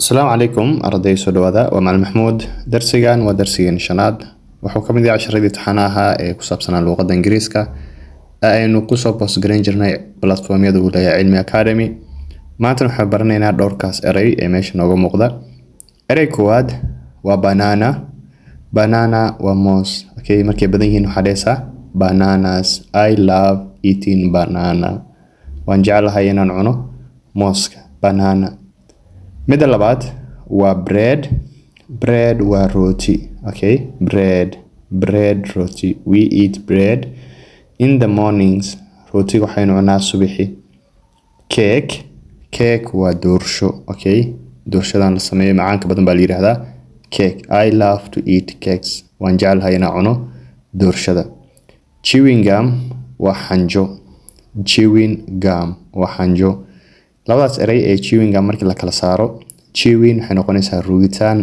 Asalaamu calaykum arday, soo dhawaada. Waa Macalin Maxamuud. Darsigan waa darsigeen shanaad. Wuxuu ka mid yahay casharadii taxanaha ee ku saabsanaa luuqadda Ingiriiska ee aynu kusoo post gareyn jirnay platformyada uu leeyahay Cilmi Academy. Maantana waxaan baranaynaa dhowrkaas erey ee meesha nooga muuqda. Erey koowaad waa banana. Banana waa moos. Okay, markay badan yihiin waxaa dhehaysaa bananas. I love eating banana. Waan jeclahay inaan cuno mooska, banana. Midda labaad waa bread. Bread waa rooti. Okay, bread, bread, rooti. We eat bread in the mornings. Rootiga waxaynu cunaa subaxi. Cake. Cake waa doorsho. Okay, doorshadan la sameeyo macaanka badan baa la yidhaahdaa cake. I love to eat cakes. Waan jeclahay inaan cuno doorshada. Chewing gum waa xanjo. Chewing gum waa xanjo. Labadaas erey ee chewing gum markii la kala saaro, chewing waxay noqonaysaa rugitaan,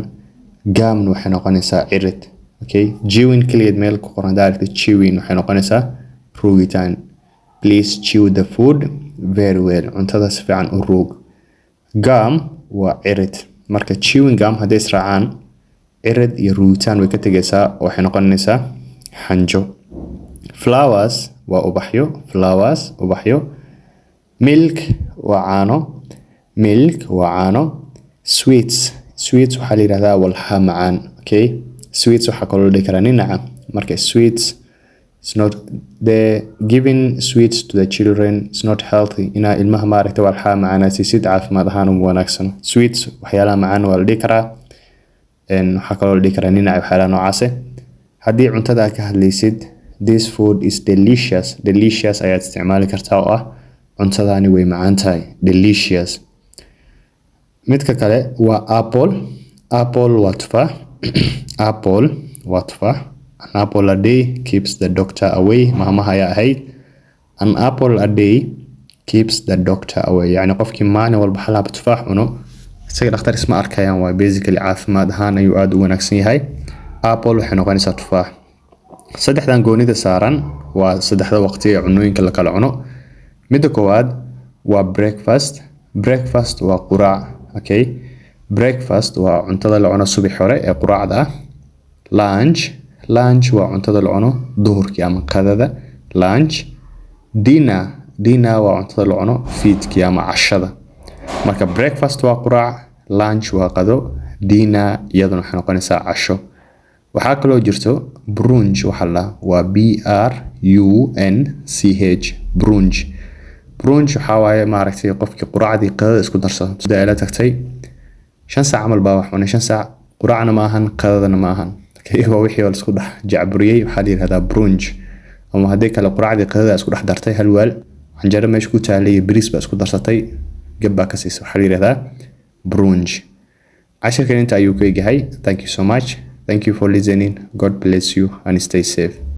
gumna waxay noqonaysaa cirid. Okay, chewing keligeed meel ku qoran haddaa aragtid, chewing waxay noqonaysaa rugitaan. Please chew the food very well. Cuntada si fiican u ruug. Gum waa cirid. Marka chewing gum hadday israacaan, cirid iyo rugitaan way ka tegaysaa oo waxay noqonaysaa xanjo. Flowers waa ubaxyo. Flowers, ubaxyo. Milk waa caano. Milk waa caano. Sweets. Sweets waxaa la yidhahdaa walxa macaan. Okay, sweets waxaa kaloo la dhihi karaa ninaca. Marka sweets is not the giving sweets to the children is not healthy. Inaa ilmaha maaragta walxaa macaan siisid caafimaad ahaan uma wanaagsan. Sweets waxyaalaha macaan waa la dhihi karaa, waxaa kaloo la dhihi karaa ninaca, waxyaalaha noocaase. Haddii cuntada aad ka hadlaysid, "This food is delicious." Delicious ayaad isticmaali kartaa oo ah cuntadani way macaan tahay, delicious. Midka kale waa apple. Apple waa tufaax. Apple waa tufaax. "An apple a day keeps the doctor away," maamaha ayaa ahayd. "An apple a day keeps the doctor away," yacni qofkii maalin walba hal hab tufaax cuno, isaga dhakhtar isma arkayaan. Waa basically caafimaad ahaan ayuu aada u wanaagsan yahay. Apple waxay noqonaysaa tufaax. Saddexdan goonida saaran waa saddexda waqti ee cunooyinka la kala cuno. Midda koowaad waa breakfast. Breakfast waa quraac. Okay, breakfast waa cuntada la cuno subax hore ee quraacda ah. Lunch. Lunch waa cuntada la cuno duhurkii ama qadada, lunch. Dinner. Dinner waa cuntada la cuno fiidkii ama cashada. Marka breakfast waa quraac, lunch waa qado, dinner iyaduna waxay noqonaysaa casho. Waxaa kaloo jirto brunch. Waxaa la waa brunch, brunch. Brunch waxaa waaye maaragtay qofkii quraacdii qadada isku darsado. Sida ay la tagtay 5 saac camal baa wax cunay, 5 saac quraacna ma ahan, qadadana ma ahan. Waa wixii oo laisku dhex jacburiyey, waxaa la yihahdaa brunch. Ama haddii kale quraacdii qadada isku dhex dartay, hal waal canjero meesha ku taalay iyo bariis baa isku darsatay, gab baa ka siisa, waxaa la yihahdaa brunch. Cashirkan inta ayuu ku egyahay. Thank you so much. Thank you for listening. God bless you and stay safe.